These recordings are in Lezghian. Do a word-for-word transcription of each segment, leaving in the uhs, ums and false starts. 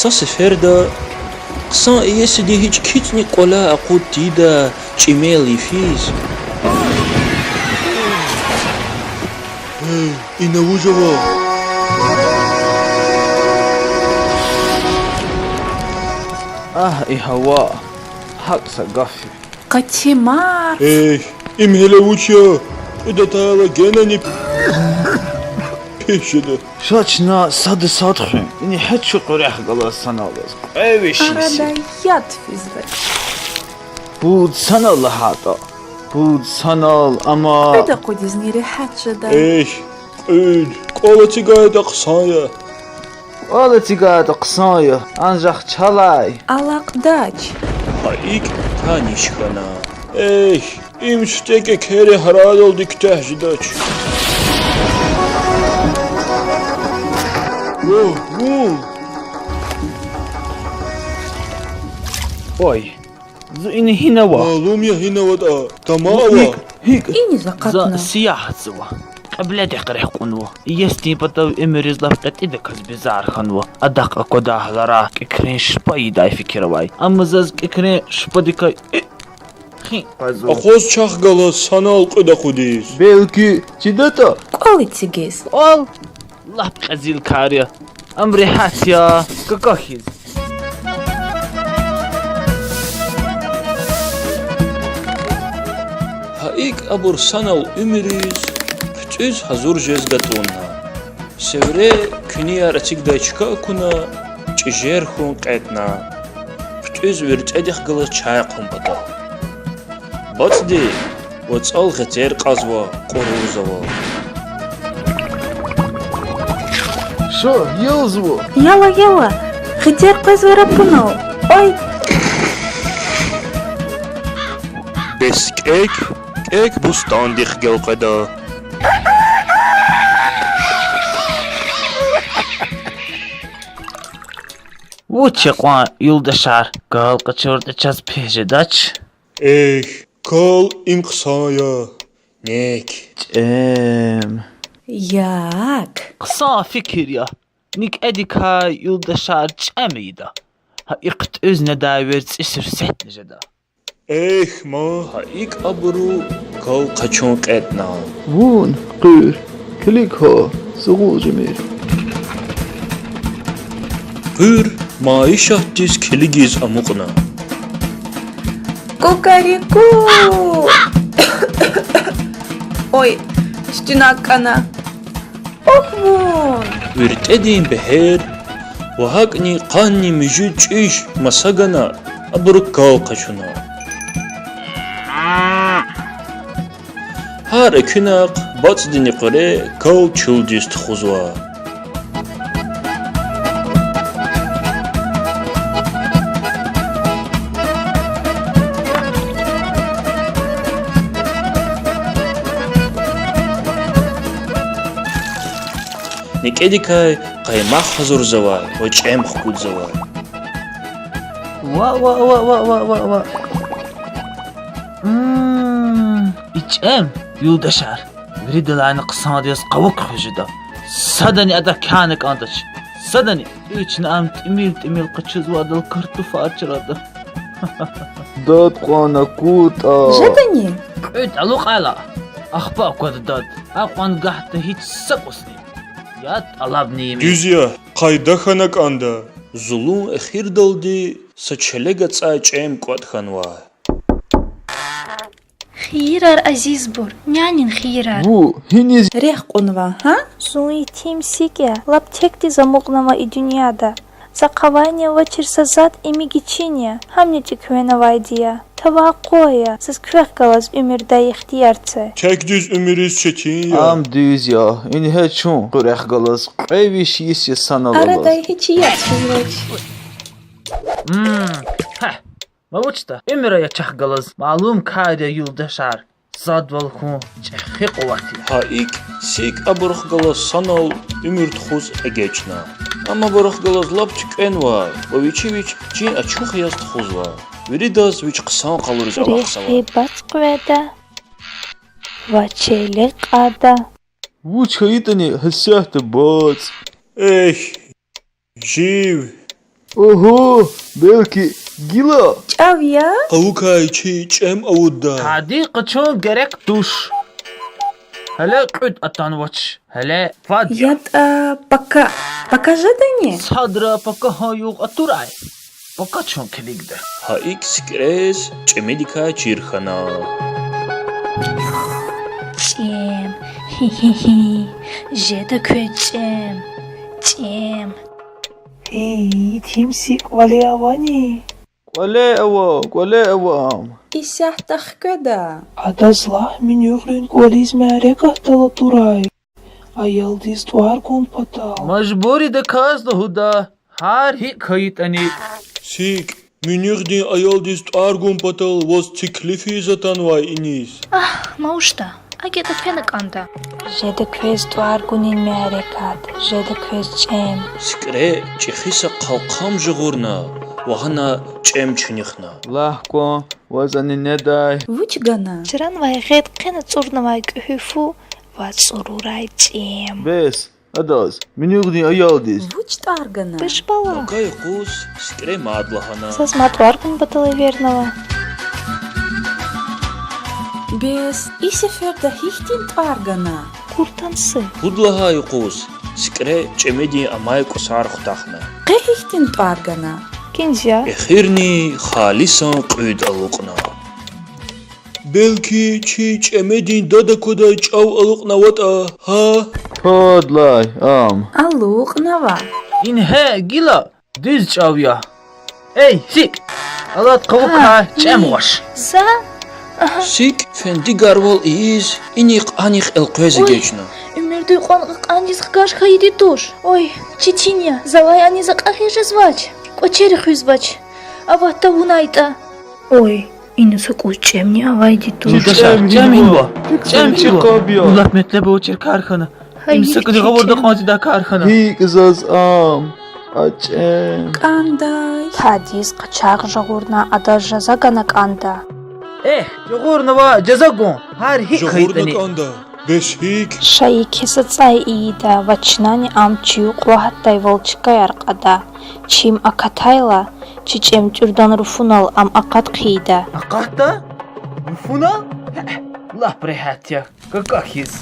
Са сеферда хъсан иесиди гьич кицӀни кӀваляй акъуд тийидай чӀимел йифиз: Гьей, ина вуж ава? Агь, и гьава, гьакӀ са гаф я. Къатимар. Эхь, им гьеле вуч я? Кьуьд атайла генани пис жеда. Ша чна сада сад хуьн, ина гьа чун кьурехъ галаз санал алаз. Кьве виш йис я. Арадай яд физвач. Пуд санал лагьайтӀа. Пуд санал, амма кьуьд акъудизни регьят жеда. Эхь, кьуьд, кӀвал эцигайтӀа хъсан я. КӀвал эцигайтӀа хъсан я, анжах чалай алакьдач. Гьа икӀ таниш хьана. Эхь, им сифте кӀекери гьарайдалди куьтягь жедач. Ву, ву. Ой, зун ина гьина ава? Малум я гьина аватӀа, тама ава. ГьикӀ, гьикӀ? Ини за къатна. За сиягьатзава. Кьибледихъ рехъ кьунва. Иесидин патав уьмуьриз лап кьетӀидаказ бизар хьанва. Адахъ аквадай гьаларай кӀекрен шпа ийидай фикир авай. Амма заз кӀекрен шпадикай хин къвезва. Акъваз чахъ галаз санал кьуьд акъудиз. Белки чидатӀа? КӀвал эцигиз. КӀвал? Лап кьезил кар я. Ам регьят я, какахьиз. Гьа икӀ абур санал уьмуьриз хъуьтӀуьз гьазур жез гатӀунна. Севре куьнияр эцигдай чка акуна, чӀижер хьун кьетӀна. ХъуьтӀуьз виртӀедихъ галаз чай хъун патал. БацӀди вацӀал гъетер кьазва, кьурурзава. Ша, ялзава. Яла, яла, гъетер къвезвай рапунал. Ой! Бес кӀек, кӀек бустандихъ гелкъведа. Вуч я кьван, юлдашар, кал къачуртӀа чаз пис жедач? Эхь, кал им хъсан я. НекӀ. ЧӀем. Як. Хъсан фикир я. НекӀедикай, юлдашар, чӀем ийида. Гьа и хъуьтӀуьз недай верцӀи суьрсетни жеда. Эхь, ма. Гьа икӀ абуру кал къачун кьетӀна. Вун, Къуьр, килиг гьа, сугъул жемир. Къуьр майишатдиз килигиз амукьна. Кукареку! Ой, туьтуьнак кӀана. Ухмун! ВиртӀедин бегьер ва гьакӀни къанни муьжуьд чӀиж маса гана, абуру кал къачуна. Гьар экуьнахъ бацӀдини къуьре кал чуьлдиз тухузва. НекӀедикай къаймах гьазурзавай ва чӀем хкудзавай. Ва, ва, ва. Мм, и чӀем, юлдашар, виридалайни хъсандиз яз къавук хуьз жеда. Садани адак кяна кӀандач. Садани. Ична ам тӀимил-тӀимил къачузвайдал картуфар чрада. Дад кьван акуртӀа. Жедани? КьуьтӀ алукьайла, ахпа аквада дад. Акьван гагьда гьич са кӀусни. Я тӀалабни им. Дуьз я, къайда хьана кӀанда. Зулун эхирдалди са челег ацӀай чӀем кӀватӀ хьанвай. Хийирар, азизбур, нянин хийирар. Ву, гьиниз рехъ кьунва, гьа? Зун етим сикӀ я, лап текдиз амукьнава и дуьньяда. Захъ авайни авачир са затӀ, имиги чин я, гьамни чӀиквенавайди я. Тавай къвай я, заз квехъ галаз уьмуьр дай ихтияр це. Текдиз уьмуьриз четин я. Ам дуьз я, ингье чун къуьрехъ галаз кьве виш йис я санал алаз. Арадай гьич яд физвач. Мм, гьа, ма вучда, уьмуьр ая чахъ галаз, малум кар я, юлдашар. Садвал хьун чӀехи къуват я. Гьа икӀ сикӀ абурухъ галаз санал уьмуьр тухуз эгечӀна. Ам абурухъ галаз лап туькӀвенвай ва вичи вич чин ачух яз тухузвай. Виридаз вич хъсан къалуриз алахъзавай. Рехи бацӀ къведа ва челег кьада. Вуч хьайитӀани гьасятда бацӀ. Эхь, жив, Огьо, белки гила чӀав я? Къавукай чи чӀем авудда. Тади къачун герек туш. Гьеле кьуьд атанвач. Гьеле фад я. ЯтӀа, пака, пака жедани? Садра пакагьан югъ атурай. Пака чун килигда. Гьа икӀ СикӀрез чӀемедикай чир хьана. ЧӀем. Хи-хи-хи. Жеда квез чӀем. ЧӀем. Гьей, итим СикӀ кӀвале авани? КӀвале ава, кӀвале ава ам. Исятда хкведа. Адаз лагь, Муьнуьгърин кӀвализ мярекат атурай. Аялдиз тӀвар гун патал. Мажбур идаказ лугьуда, гьар гьикӀ хьайитӀани. СикӀ, Муьнуьгърин аялдиз тӀвар гун патал ваз теклифиз атанвай иниз. Агь, мавушда, акӀ ятӀа фена кӀанда. Жеда квез тӀвар гунин мярекат, жеда квез чӀем. СикӀре чӀехи са къалкъам жагъурна ва гьана чӀем чуьнуьхна. Лагь кван, ваз ани недай? Вуч гана? Чранвай гъед хъена цӀурнавай кӀуьгьуь фу ва цӀурурай чӀем. Бес, адаз, Муьнуьгърин аялдиз, вуч тӀвар гана? Пешпала. Пака юкъуз СикӀре мад лагьана. Заз мад тӀвар гун патал эвернава. Бес, и сеферда гьихьтин тӀвар гана? Куртанси. Пуд лагьай юкъуз СикӀре чӀемедин амай кӀусар хутахна. Къе гьихьтин тӀвар гана? Киндз я. Эхирни халисан кьуьд алукьна. Белки чи чӀемедин дад аквадай чӀав алукьнаватӀа, гьа? Квадлай ам. Алукьнава. Ингье гила дуьз чӀав я. Эй, СикӀ, алад къавукай чӀем гъваш. За? СикӀ фендигарвал ийиз инихъ-анихъ элкъвез эгечӀна. Уьмуьрда кьван кьакьандиз хкаж хьайиди туш. Ой, чи чин я, завай аниз акьахиз жезвач, кӀвачери хуьзвач. Ават тавунайтӀа. Ой, ина са кӀус чӀемни авайди туш. ЧӀем, чӀем гьинва, чӀем гьинва. Лап метлеб авачир кар хьана. Им са кӀуьд гъавурда кьван тийидай кар хьана. ГьикӀ заз ам, а чӀем? КӀандай. Тадиз къачагъ жагъурна, адаз жаза гана кӀанда. Эхь, жагъурнава жаза гун, гьар гьикӀ хьайитӀани. Жагъурна кӀанда, бес гьикӀ? Шайи кеса цӀай ийида ва чнани ам чи юкьва гьатдайвал чкаяр кьада. Чим акатайла, чи чӀем тӀуьрдан руфунал ам акъат хъийида. Акъатда? Руфунал? Лап регьят я, кака хьиз.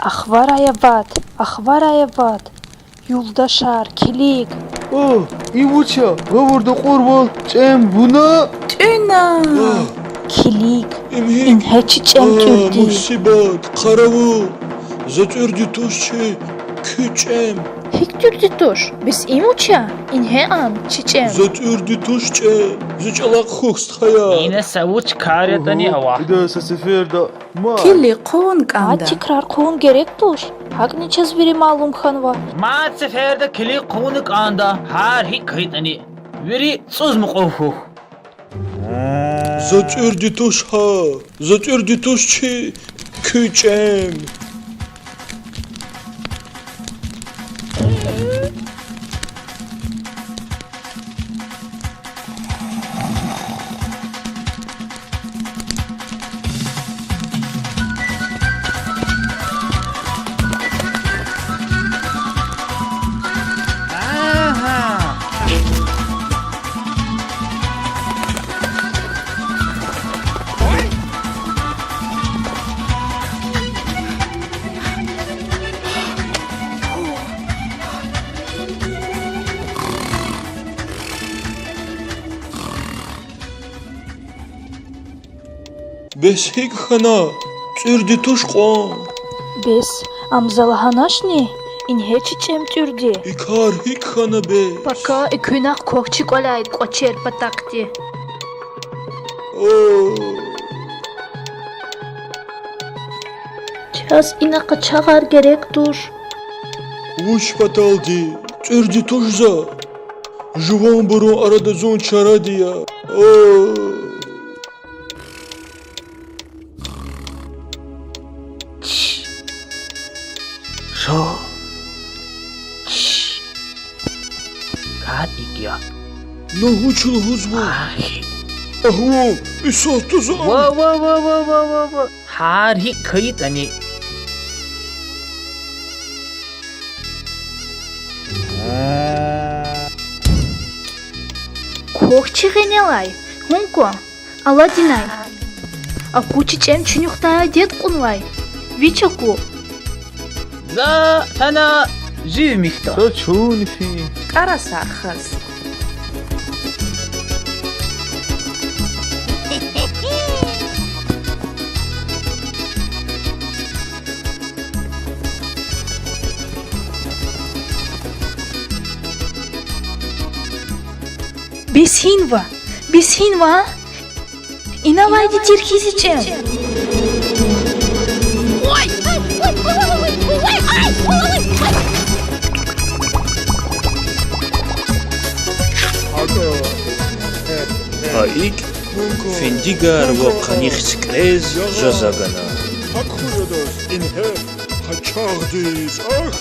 Ахварай ават, ахварай ават, юлдашар, килиг. О, им вуч я? Гъавурда кьурвал чӀем вуна? ТӀуьна! Килиг, ингье чи чӀем тӀуьрди. Мусибат, къаравул! За тӀуьрди туш чи, куь чӀем. ГьикӀ тӀуьрди туш? Бес им вуч я? Ингье ам, чи чӀем. За тӀуьрди туш чӀем, зи чӀалахъ хьухь, стхаяр. Ина са вуч кар ятӀани ава. Ида са сеферда мад. Килиг хъувун кӀанда. Мад тикрар хъувун герек туш. ГьакӀни чаз вири малум хьанва. Мад сеферда килиг хъувуна кӀанда, гьар гьикӀ хьайитӀани. Вири цӀуз мукьув хьухь. За тӀуьрди туш гьа, за тӀуьрди туш чи, куь чӀем. Бес гьикӀ хьана? ТӀуьрди туш кьван. Бес, ам за лагьаначни? Ингье чи чӀем тӀуьрди. И кар гьикӀ хьана бес? Пака экуьнахъ квахь чи кӀваляй кӀвачер патахъди. О. Чаз ина къачагъар герек туш. Вуч паталди? ТӀуьрди туш за. Жуванбурун арада зун чаради я. О. На вуч лугьузва? Агь. Агь, вун исятда за... Ва, ва, ва, ва, ва, ва, ва. Гьар гьикӀ хьайитӀани. Квахь чи гъенелай, вун кван, Аладдинай. Аку чи чӀем чуьнуьхдай адет кьунвай. Вич аку. За фена, жив михьда. Са чун фин. КӀарасар хаз. Бес гьинва, бес гьинва? Инавайди тир хьи зи чӀем. Гьа икӀ финдигар ва къаних сикӀрез жаза гана. Гьакур адаз ингье гьа чагъдиз, ах!